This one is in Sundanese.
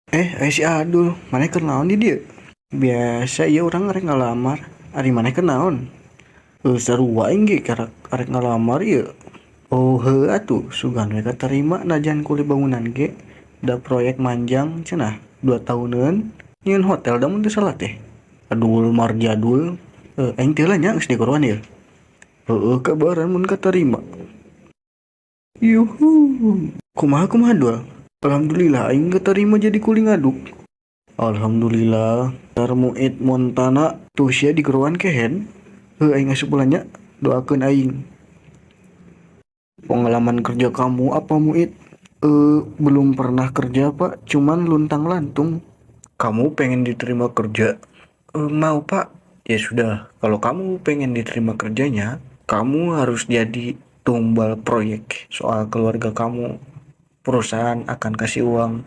Eh, si Adul, maneh keur naon di dieu? Biasa ieu urang rek ngalamar. Ari maneh keur naon? Heuh, sarua aing ge arek ngalamar ieu. Oh, heuh atuh, sugan we katarima najan kuli bangunan ge, da proyek manjang cenah 2 tahuneun, nyieun hotel da mun teu salah teh. Adul marjadul, aing teh heula nya geus dikeroan ieu. Heueuh, kabaran mun katarima. Yuhu. Kumaha kumaha, Dul? Alhamdulillah aing katarima jadi kuli ngaduk. Alhamdulillah. Tar Muid Montana tuh sia dikeroan kehed. Heuh, aing asup heula nya, doakeun aing. Pengalaman kerja kamu apa, Muid? Belum pernah kerja, Pak, cuman luntang-lantung. Kamu pengen diterima kerja? Mau, Pak. Ya sudah, kalau kamu pengen diterima kerjanya, kamu harus jadi tumbal proyek. Soal keluarga kamu, perusahaan akan kasih uang.